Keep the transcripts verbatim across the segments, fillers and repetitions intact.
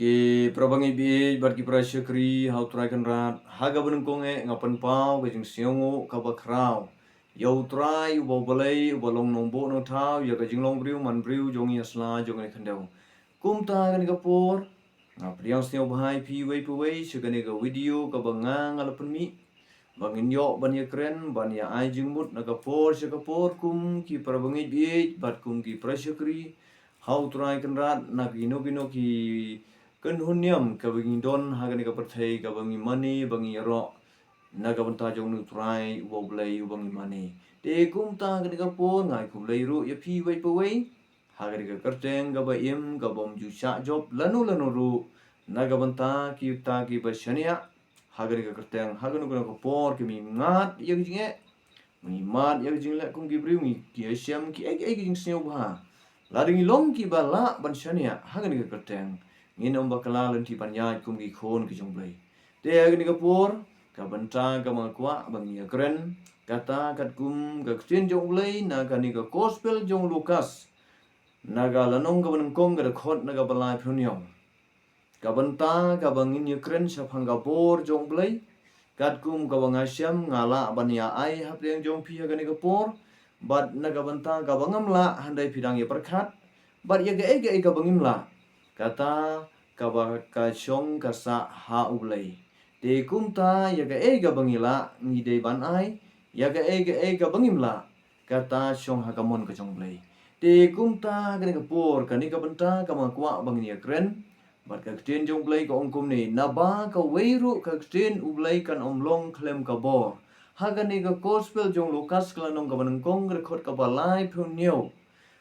Ki para bangeit bad ki para shakri ha u Trai Kynrad, ha kaba nyngkong eh nga pynpaw ka jingsngewnguh kaba khraw ïa u Trai uba U Blei uba long Nongbuh Nongthaw ïa ka jinglong briew man briew jong ngi ha sla jong kane ka khyndew. Kumta ha kane ka por nga pdiang sngewbha ïa phi uwei pa uwei sha kane ka video kaba nga nga la pynmih ba ngin ïoh ban ïakren ban ïa ai jingmut na ka por sha ka por kum ki para bangeit bad kum ki para shakri ha u Trai Kynrad, na kino kino ki kynhun niam kaba ngi don ha kane ka pyrthei kaba ngi mane ba ngi ïaroh na ka bynta jong U Trai uba U Blei uba ngi mane. Te kumta ha kane ka por nga ai khublei ruh ïa phi uwei pa uwei ha kane ka kyrteng kaba im kaba ym ju shah jop lano lano ruh na ka bynta kita kiba shaniah ha kane ka kyrteng, ha kano kano ka por ki, ngi mad ïa ka jingeh, ngi mad ïa ka jingleh kum ki briew, ngi ki ïashem kiei kiei ki jingsngewbha. Lada ngi long kiba lah ban shaniah ha kane ka kyrteng, ngin ym bakla lynti ban ïaid kum ki khun ki jong U Blei. Te ha kane ka por ka bynta kaba nga kwah ba ngi ïakren, kata katkum ka ktien jong U Blei na kane ka Gospel jong u Lukas, na ka lynnong kaba nyngkong, ka dkhot na kaba laiphew hynñiew. Ka bynta kaba ngin ïakren shaphang ka bor jong U Blei, katkum kaba nga shem nga lah ban ïa ai hapdeng jong phi ha kane ka por, bad na ka bynta kaba ngam lah, hynrei phi dang ïa pyrkhat, bad ïa kaei kaei kaba ngim lah, kata kaba ka shong ka sah ha U Blei. Te kumta ïa kaei kaba ngi lah ngi dei ban ai, ïa kaei kaei kaba ngim lah kata shong ha ka mon ka jong U Blei. Te kumta ha kane ka por kane ka bynta kaba nga kwah ba ngin ïakren, bad ka ktien jong U Blei ka ong kumne, naba kawei ruh ka ktien U Blei kan ym long khlem ka bor. Ha kane ka Gospel jong u Lukas ka lynnong kaba nyngkong, ka dkhot kaba laiphew hynñiew.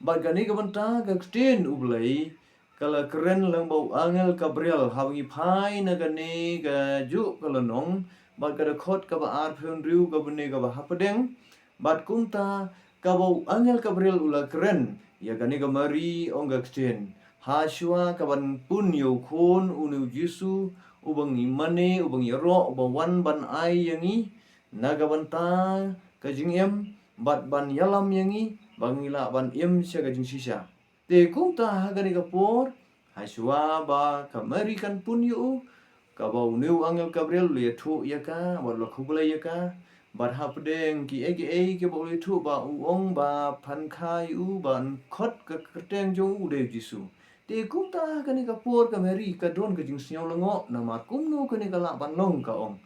Bad kane ka bynta ka ktien U Blei ka la kren lang bad u angel Gabriel haba ngi phai na kane kajuh ka lynnong, bad ka dkhot kaba arphew hynriew, ka bynta kaba hapdeng. Bad kumta kaba u angel Gabriel u la kren ïa kane ka Mari, ong ka ktien, ha shuwa kaban pun ïa u khun une u Jisu uba ngi mane, uba ngi ïaroh, uba wan ban ai ïa ngi na ka bynta ka jingim, bad ban ïalam ïa ngi ba ngi lah ban im sha ka jingshisha. Te kumta ha kane ka por, ha shuwa ba ka Mari kan pun ïa u, kaba une u angel Gabriel u la ïathuh ïa ka, bad u la khublei ïa ka, bad hapdeng kiei kiei kiba u la ïathuh, ba u ong ba phan kha ïa u, ba khot ka kyrteng jong u dei Jisu. Te kumta ha kane ka por ka Mari ka don ka jingsngew lyngngoh, namar kumno kane ka lah ban long, ka ong,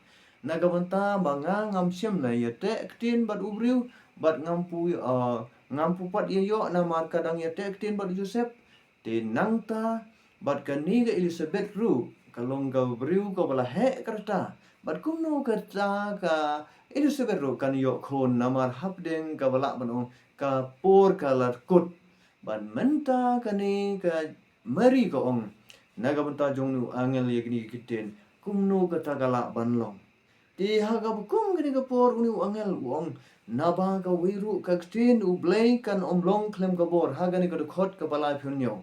na ka bynta ba nga ngam shym la ïateh ktien bad u briew, bad ngam pu, ah, ngam pu pat ïa ïoh namar ka dang ïateh ktien bad u Joseph. Te nangta bad kane ka Elisabeth ruh ka long ka briew kaba la heh ka rta, bad kumno kata ka Elisabeth ruh kan ïoh khun, namar hapdeng kaba lah ban ong ka por ka la kut. Bad mynta kane ka Mari ka ong na ka bynta jong une u angel ïa kine ki ktien, kumno kata ka lah ban long. Te ha kaba kum kane ka por une u angel u ong, naba kawei ruh ka ktien U Blei kan ym long khlem ka bor, ha kane ka dkhot kaba laiphew hynñiew.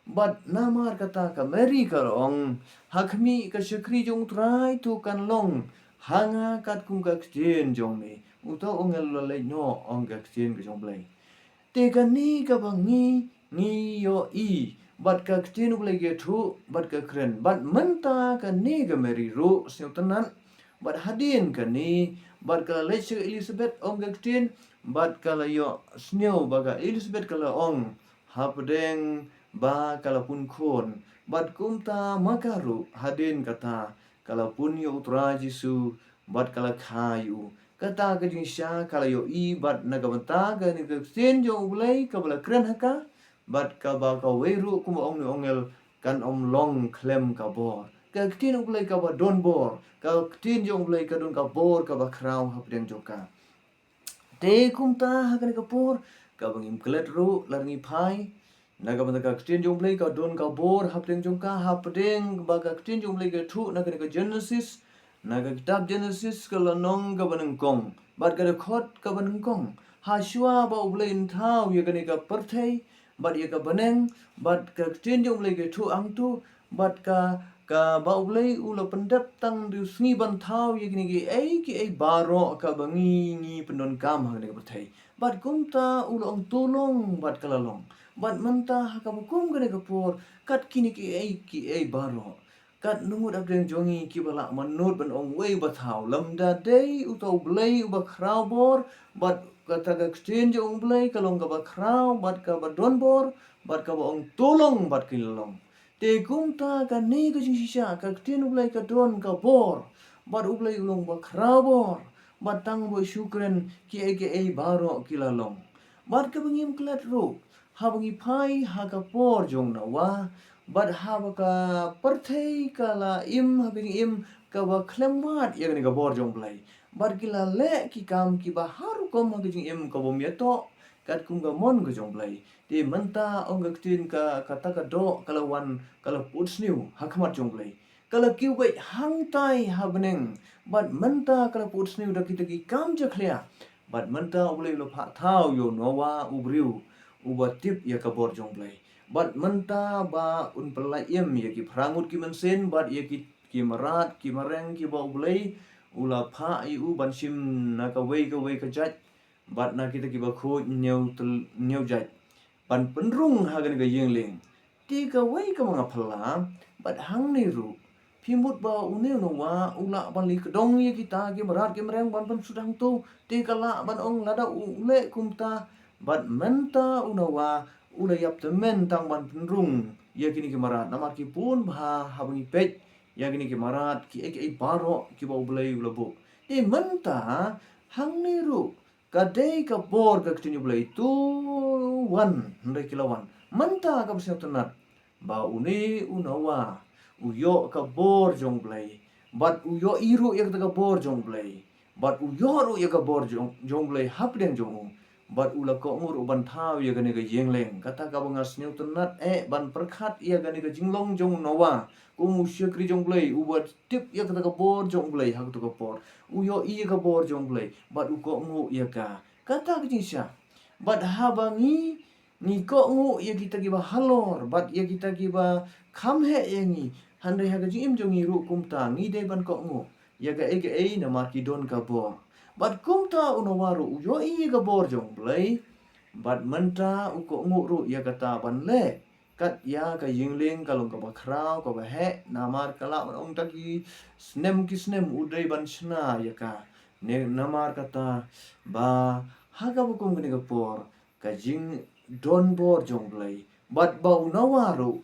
Bad namar kata ka Mari ka ong, ha khmih ka shakri jong u Trai, to kan long ha nga katkum ka ktien jong me. Uta u angel u la leit noh, ong ka ktien ka jong U Blei. Te kane kaba ngi, ngi ïohi bad ka ktien U Blei ka ïathuh bad ka kren, bad mynta kane ka Mari ruh sngewtynnat, bad hadien kane bad ka la leit sha ka Elisabeth, ong ka ktien, bad ka la ïohsngew ba ka Elisabeth ka la ong hapdeng ba ka la pun khun, bad kumta ma ka ruh hadien kata ka la pun ïa u Trai Jisu, bad ka la kha ïa u. Kata ka jingshisha ka la ïohi, bad na ka bynta kane ka ktien jong U Blei kaba la kren ha ka, bad kaba kawei ruh, kumba ong une u angel, kan ym long khlem ka bor. Ka ktien U Blei kaba don bor, ka ktien jong U Blei ka don ka bor kaba khraw hapdeng jong ka. Te kumta ha kane ka por kaba ngim klet ruh, lada ngi phai na ka bynta ka ktien jong U Blei, ka don ka bor hapdeng jong ka, hapdeng ba ka ktien jong U Blei ka ïathuh na kane ka Genesis, na ka kitab Genesis ka lynnong kaba nyngkong bad ka dkhot kaba nyngkong. Ha shuwa ba U Blei un thaw ïa kane ka pyrthei bad ïa ka bneng, bad ka ktien jong U Blei ka ïathuh hangto, bad ka, kaba U Blei u la pyndep tang da u sngi ban thaw ïa kine kiei kiei baroh kaba ngi, ngi pyndonkam ha kane ka pyrthei. Bad kumta u la ong to long, bad ka la long. Bad mynta ha kaba kum kane ka por, kat kine kiei kiei baroh, kat ngut hapdeng jong ngi kiba lah ban nud ban ong uwei ba thaw, lymda dei uta U Blei uba khraw bor, bad kata ka ktien jong U Blei ka long kaba khraw bad kaba don bor, bad kaba ong to long bad ka la long. Te kumta kane ka jingshisha, ka ktien U Blei ka don ka bor, bad U Blei u long ba khraw bor, bad tang ba u shu kren kiei kiei baroh ki la long. Bad kaba ngim klet ruh, haba ngi phai ha ka por jong Noah, bad haba ka pyrthei ka la im ha ka jingim kaba khlem wad ïa kane ka bor jong U Blei, bad ki la leh ki kam kiba har rukom ha ka jingim kabym ïatoh katkum ka mon ka jong U Blei. Te mynta ong ka ktien, ka kata ka doh ka la wan, ka la put sniew ha khmat jong U Blei. Ka la kiew beit hangtai ha bneng, bad mynta ka la put sniew da kita ki kam jakhlia. Bad mynta U Blei u la phah thaw ïa u Noah, u briew uba tip ïa ka bor jong U Blei. Bad mynta ba un pyllait im ïa ki phra ngut ki mynsiem, bad ïa ki, ki mrad ki mreng kiba U Blei u la phah ïa u ban shim na kawei kawei ka jait, bad na kita kiba khuid hynñiew tyl-, hynñiew jait, ban pynrung ha kane ka ïing lieng. Te kawei kaba nga phylla, bad hangne ruh, phi mut ba une u Noah u lah ban leh kdong ïa kita ki mrad ki mreng ban pynsut hangto, te ka lah ban ong lada u leh kumta, bad mynta u Noah u la ïap tymmen tang ban pynrung ïa kine ki mrad, namar ki bun bha haba ngi peit ïa kine ki mrad kiei kiei baroh kiba U Blei u la buh. Te mynta hangne ruh, ka dei ka bor ka ktien U Blei, to wan, hynrei ki la wan. Mynta kaba sngewtynnat, ba une u Noah u ïoh ka bor jong U Blei, bad u ïohi ruh ïa kata ka bor jong U Blei, bad u ïoh ruh ïa ka bor jong, jong U Blei hapdeng jong u, bad u la kohnguh ruh ban thaw ïa kane ka ïing lieng. Kata kaba nga sngewtynnat eh ban pyrkhat ïa kane ka jinglong jong u Noah kum u shakri jong U Blei, uba tip ïa kata ka bor jong U Blei ha kato ka por. U ïohi ïa ka bor jong U Blei, bad u kohnguh ïa ka. Kata ka jingshisha. Bad haba ngi, ngi kohnguh ïa kita kiba halor, bad ïa kita kiba kham heh ïa ngi, hynrei ha ka jingim jong ngi ruh kumta, ngi dei ban kohnguh ïa kaei kaei namar ki don ka bor. Bad kumta u Noah ruh u ïohi ïa ka bor jong U Blei, bad mynta u kohnguh ruh ïa kata ban leh. Kat ïa ka ïing lieng ka long kaba khraw, kaba heh, namar ka lah ban ong ta ki snem ki snem u dei ban shna ïa ka. Ne namar kata ba ha kaba kum kane ka por, ka jingdon bor jong U Blei, bad ba u Noah ruh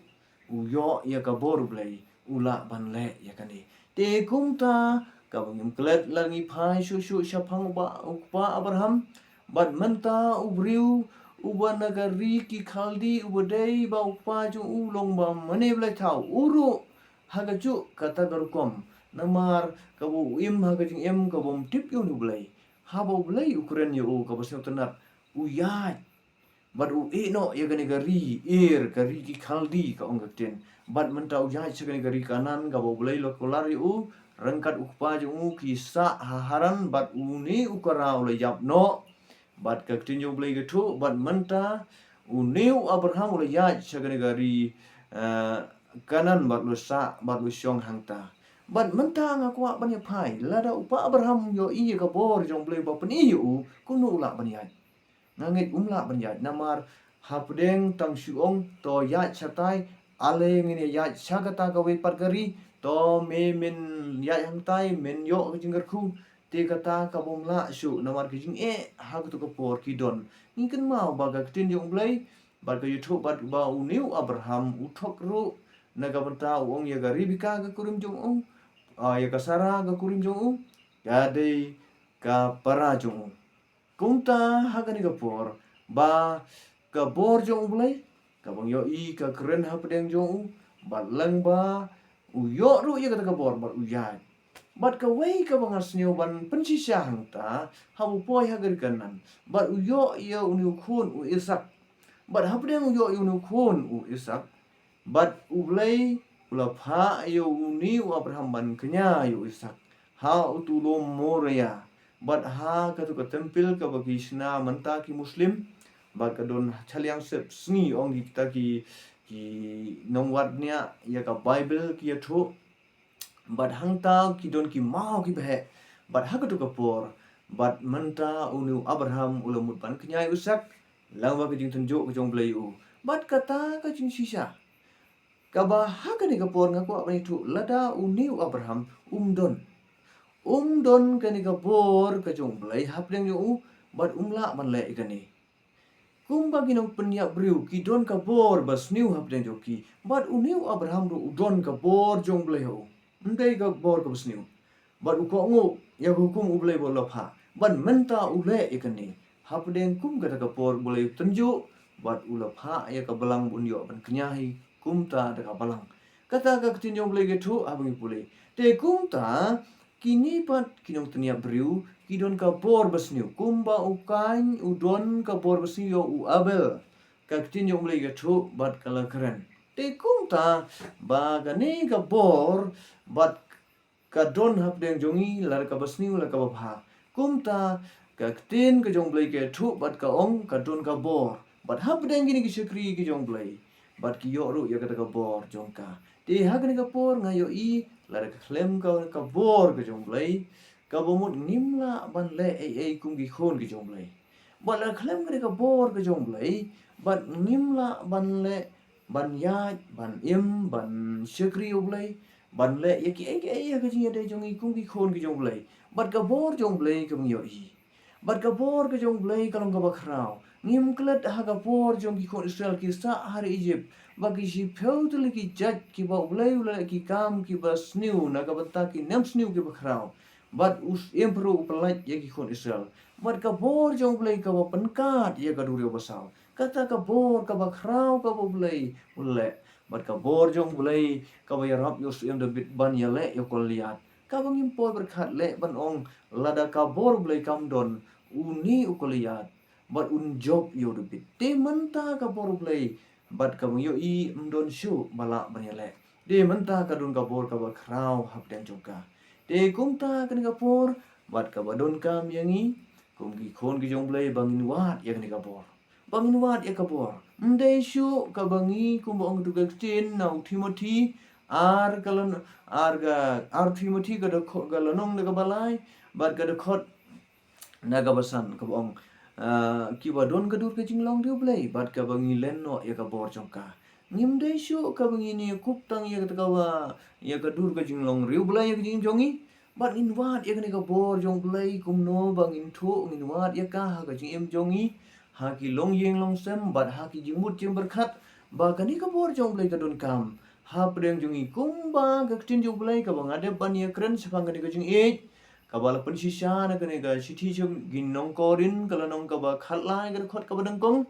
u ïoh ïa ka bor U Blei, u lah ban leh ïa kane. Te kumta, kaba ngim klet, la ngi phai shuh shuh shaphang u kpa, u kpa Abraham, bad mynta u briew uba na ka ri ki Khaldi, uba dei ba u kpa jong u long ba mane blei thaw, u ruh ha kajuh kata ka rukom, namar kaba u im ha ka jingim kabym tip ïa une U Blei. Haba U Blei u kren ïa u, kaba sngewtynnat, u ïaid, bad u ïeh noh ïa kane ka ri Ur, ka ri ki Khaldi, ka ong ka ktien. Bad mynta u ïaid sha kane ka ri Kanaan, kaba U Blei u la kular ïa u, ryngkat u kpa jong u, ki sah ha Haran, bad une u Kara u la ïap noh. Bad ka ktien jong U Blei ka ïathuh, bad mynta une u Abraham u la ïaid sha kane ka ri, eh, Kanaan, bad u la sah, bad u la shong hangta. Bad mynta nga kwah ban ïa phai, lada u kpa Abraham u ïohi ïa ka bor jong U Blei ba pyni ïa u, kumno u lah ban ïaid? Nga ngeit um lah ban ïaid, namar hapdeng tang shu ong, to ïaid shatai, ale ngin ïaid sha kata kawei pat ka ri, to me men ïaid hangtai, men ïoh ka jingkyrkhu. Te kata kabym lah shuh, namar ka jingeh ha kato ka por ki don. Ngi kynmaw ba ka ktien jong U Blei, bad ka ïathuh bad ba une u Abraham u thok ruh na ka bynta u ong ïa ka Rebeka ka kurim jong u, ah, ïa ka Sara ka kurim jong u, ka dei ka para jong u. Kumta ha kane ka por, ba ka bor jong U Blei, kaba ngi ïohi ka kren hapdeng jong u, bad lyngba u ïoh ruh ïa kata ka bor, bad u ïaid. Bad kawei kaba nga sngew ban pynshisha hangta, haba u poi ha ka ri Kanaan, bad u ïoh ïa une u khun u Isaak. Bad hapdeng u ïoh ïa une u khun u Isaak, bad U Blei u la phah ïa une u Abraham ban kñia ïa u Isaak ha uto u lum Moria. Bad ha kato ka templ kaba ki shna mynta ki Muslim, bad ka don ha shiliang sepsngi, ong kita ki, ki nongwad nia ïa ka Baibl ki ïathuh. Bad hangta ki don ki maw kiba heh. Bad ha kato ka por, bad mynta une u Abraham u la mut ban kñia ïa u Isaak, lyngba ka jingtynjuh ka jong U Blei ïa u. Bad kata ka jingshisha kaba ha kane ka por nga kwah ban ïathuh, lada une u Abraham um don, um don kane ka bor ka jong U Blei hapdeng jong u, bad um lah ban leh ïa kane. Kumba ki nongpynïap briew ki don ka bor basniew hapdeng jong ki, bad une u Abraham ruh u don ka bor jong U Blei ha u. Ym dei ka bor kaba sniew. Bad u kohnguh ïa ka hukum U Blei ba u la phah, bad mynta u leh ïa kane. Hapdeng kum kata ka por U Blei u tynjuh, bad u la phah ïa ka balang ba un ïoh ban kñia hi kumta da ka balang. Kata ka ktien jong U Blei ka ïathuh haba ngi pule. Te kumta kine pat ki nongpynïap briew ki don ka bor basniew, kumba u Kain u don ka bor basniew ïa u Abel. Ka ktien jong U Blei ka ïathuh bad ka la kren. Te kumta ba kane ka bor bad ka don hapdeng jong ngi, lada kaba sniew lada kaba bha. Kumta ka ktien ka jong U Blei ka ïathuh bad ka ong ka don ka bor. Bad hapdeng kine ki shakri ki jong U Blei, bad ki ïoh ruh ïa kata ka bor jong ka. Te ha kane ka por nga ïohi lada ka khlem ka, ka bor ka jong U Blei, kaba mut ngim lah ban leh ei ei kum ki khun ki jong U Blei. Bad lada khlem kane ka bor ka jong U Blei, bad ngim lah ban leh, ban ïaid, ban im, ban shakri U Blei, ban leh ïa kiei kiei ha ka jingïadei jong ngi kum ki khun ki jong U Blei. Bad ka bor jong U Blei kaba ngi ïohi, bad ka bor ka jong U Blei ka long kaba khraw. Ngim klet ha ka bor jong ki khun Israel ki sah ha ri Egypt, ba ki shiphew tylli ki jait kiba U Blei u la leh ki kam kiba sniew na ka bynta ki niam sniew kiba khraw. Bad u Syiem Pharaoh u pyllait ïa ki khun Israel. Bad ka bor jong U Blei kaba pynkhat ïa ka duriaw basaw. Kata ka bor kaba khraw kaba U Blei u leh. Bad ka bor jong U Blei kaba ïarap ïa u Syiem David ban ïaleh ïa u Goliath. Kaba ngim poi pyrkhat leh ban ong lada ka bor U Blei kam don, une u Goliath bad un jop ïa u David. Te mynta ka bor U Blei bad kaba ngi ïohi ym don shuh ba lah ban ïaleh. Te mynta ka don ka bor kaba khraw hapdeng jong ka. Te kumta kane ka por bad kaba donkam ïa ngi kum ki khun ki jong U Blei ba ngin wad ïa kane ka bor. Ba ngin wad ïa ka bor. Ym dei shuh kaba ngi, kumba ong katu ka ktien na u Timothi, ar ka lyn, ar ka, ar Timothi ka dkhot, ka lynnong na kaba lai bad ka dkhot na kaba san kaba ong, ah, kiba don ka dur ka jinglong ri U Blei bad kaba ngi len noh ïa ka bor jong ka. Ngim dei shuh kaba ngin ïa kup tang ïa kata kaba, ïa ka dur ka jinglong ri U Blei ïa ka jingim jong ngi. Bad ngin wad ïa kane ka bor jong U Blei kumno ba ngin thuh, ngin wad ïa ka ha ka jingim jong ngi, ha ki longïing longsem bad ha ki jingmut jingpyrkhat, ba kane ka bor jong U Blei ka donkam hapdeng jong ngi, kumba ka ktien jong U Blei kaba nga dep ban ïakren shaphang kane ka jingïeit, kaba la pynshisha na kane ka shithi jong ki nong Korinth, ka lynnong kaba khatlai, ka dkhot kaba nyngkong.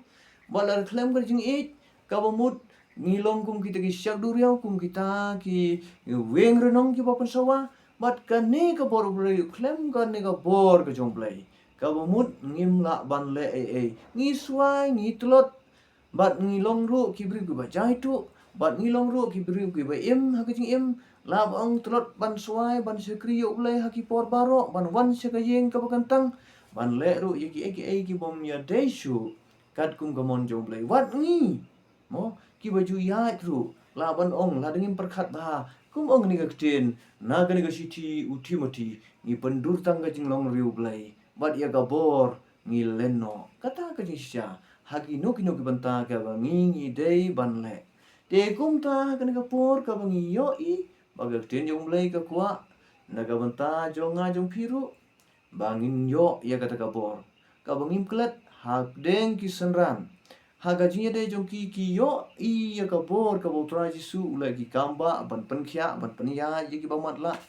Bad lada khlem ka jingïeit, kaba mut ngi long kum kita ki shak duriaw, kum kita ki weng rnong kiba pynsawa. Bad kane ka bor U Blei, khlem kane ka bor ka jong U Blei, kaba mut ngim lah ban leh ei ei. Ngi swai, ngi tlot, bad ngi long ruh ki briew kiba jaituh, bad ngi long ruh ki briew kiba im ha ka jingim. Lah ba ong tlot ban swai, ban shakri ïa U Blei ha ki por baroh, ban wan sha ka ïing kaba kyntang, ban leh ruh ïa kiei kiei kibym ïadei shuh katkum ka mon jong U Blei. Wat ngi, mo, kiba ju ïaid ruh, lah ban ong, lada ngim pyrkhat bha, kum ong kane ka ktien na kane ka shithi u Timothi, ngi pyndur tang ka jinglong ri U Blei bad ïa ka bor ngi len noh. Kata ka jingshisha ha kino kino ki bynta kaba ngi, ngi dei ban leh. Te kumta ha kane ka por kaba ngi ïohi ba ka ktien jong U Blei ka kwah na ka bynta jong nga jong phi ruh, ba ngin ïoh ïa kata ka bor, kaba ngim klet hapdeng ki synran. Ha ka jingïadei jong ki, ki ïohi ïa ka bor kaba U Trai Jisu u leh ki kam ba ban pynkhiah, ban pynïaid ïa kiba matlah.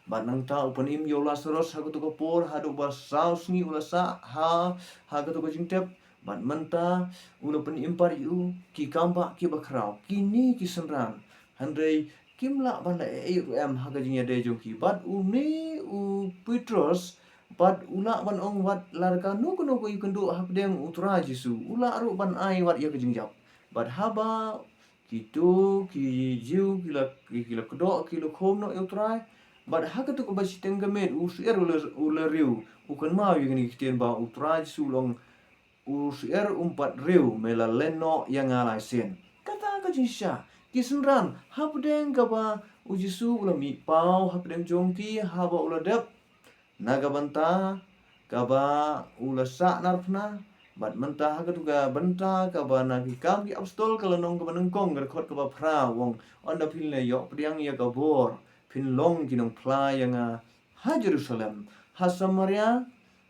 Bad nangta u pynim ïa u Lasaros ha kato ka por, haduh ba saw sngi u la sah ha, ha kato ka jingtep. Bad mynta u la pynim pat ïa u ki kam ba kiba khraw. Kine ki synran, hynrei kim lah ban leh ei ei ruh em ha ka jingïadei jong ki. Bad une u Petros, bad u lah ban ong, wat lada kano kano ka ïakynduh hapdeng U Trai Jisu, u lah ruh ban ai wat ïa ka jingjop. Bad haba kito ki Jiw ki la, ki, ki la kdoh, ki la khum noh ïa U Trai, bad ha kato kaba shiteng ka miet u syiar u la, u la riew, u kynmaw ïa kine ki ktien ba U Trai Jisu u la ong, u syiar um pat riew, me la len noh ïa nga lai sien. Kata ka jingshisha, ki synran hapdeng kaba U Jisu u la mih paw hapdeng jong ki haba u la dep na ka bynta kaba u la sah narphna, Bad mynta ha katu ka bynta kaba na Ki Kam ki Apostol ka lynnong kaba nyngkong ka dkhot kaba phra u ong, ynda phin la ïoh pdiang ïa ka bor, phin long ki nongphla ïa nga ha Jerusalem, ha Samaria,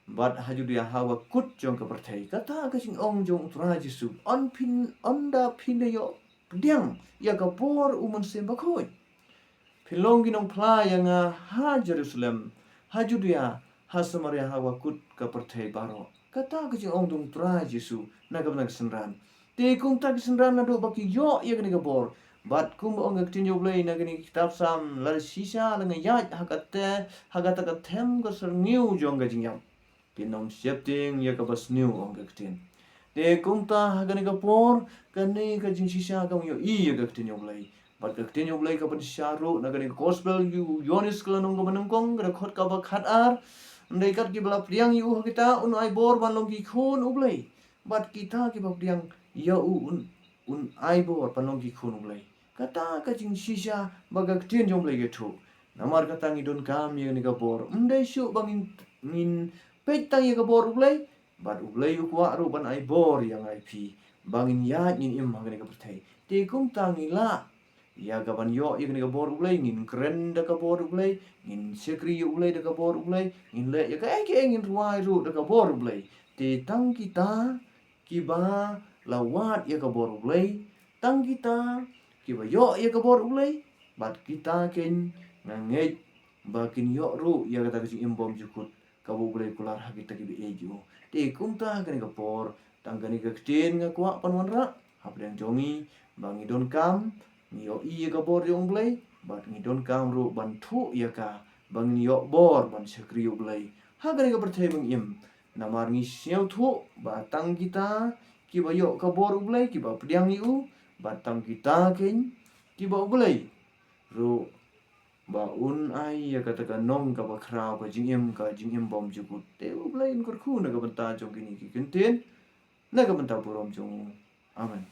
bad ha Judia, ha kaba kut jong ka pyrthei. Kata ka jingong jong U Trai Jisu, ynda phin, ynda phin la ïoh pdiang ïa ka bor U Mynsiem Bakhuid, phin long ki nongphla ïa nga ha Jerusalem, ha Judia, ha Samaria, ha kaba kut ka pyrthei baroh. Kata ka jingong jong U Trai Jisu na ka bynta ki synran. Te kumta ki synran naduh ba ki ïoh ïa kane ka bor. Bad kumba ong ka ktien jong U Blei na kane ka kitab Salm, lada shisha la nga ïaid ha kata, ha kata ka them ka syrngiew jong ka jingïap, kin ym sheptieng ïa kaba sniew, ong ka ktien. Te kumta ha kane ka por, kane ka jingshisha ka ïohi ïa ka ktien jong U Blei. Bad ka ktien jong U Blei ka pynshisha ruh na kane ka gospel U Ïoannis ka lynnong kaba nyngkong ka dkhot kaba khatar. Hynrei kat kiba la pdiang ïa u ha kita un ai bor ban long ki khun U Blei. Bad kita kiba pdiang ïa u un, un ai bor ban long ki khun U Blei. Kata ka jingshisha ba ka ktien jong U Blei ka ïathuh. Namar kata ngi donkam ïa kane ka bor. Ym dei shuh ba ngin, ngin peit tang ïa ka bor U Blei. Bad U Blei u kwah ruh ban ai bor ïa nga ïa phi ba ngin ïaid ngin im ha kane ka pyrthei. Te kumta ngi lah ïa kaban ïoh ïa kane ka bor U Blei, ngin kren da ka bor U Blei, ngin shakri ïa U Blei da ka bor U Blei, ngin leh ïa kaei kaei, ngin rwai ruh da ka bor U Blei. Te tang kita kiba la wad ïa ka bor U Blei, tang kita kiba ïoh ïa ka bor U Blei, bad kita kein nga ngeit ba kin ïoh ruh ïa kata ka jingim bymjukut kaba U Blei u kular ha kita kiba ïeit ïa u. Te kumta ha kane ka por, tang kane ka ktien nga kwah ban wanrah hapdeng jong ngi, ba ngi donkam, ngi ïohi ïa ka bor jong U Blei, bad ngi donkam ruh ban thuh ïa ka, ba ngin ïoh bor ban shakri U Blei ha kane ka pyrthei ba ngi im. Namar ngi sngewthuh ba tang kita kiba ïoh ka bor U Blei, kiba pdiang ïa u, bad tang kita kein kiba U Blei ruh ba un ai ïa kata ka nong kaba khraw, ka jingim, ka jingim bymjukut. Te U Blei un kyrkhu na ka bynta jong kine ki ktien, na ka bynta burom jong u. Amen.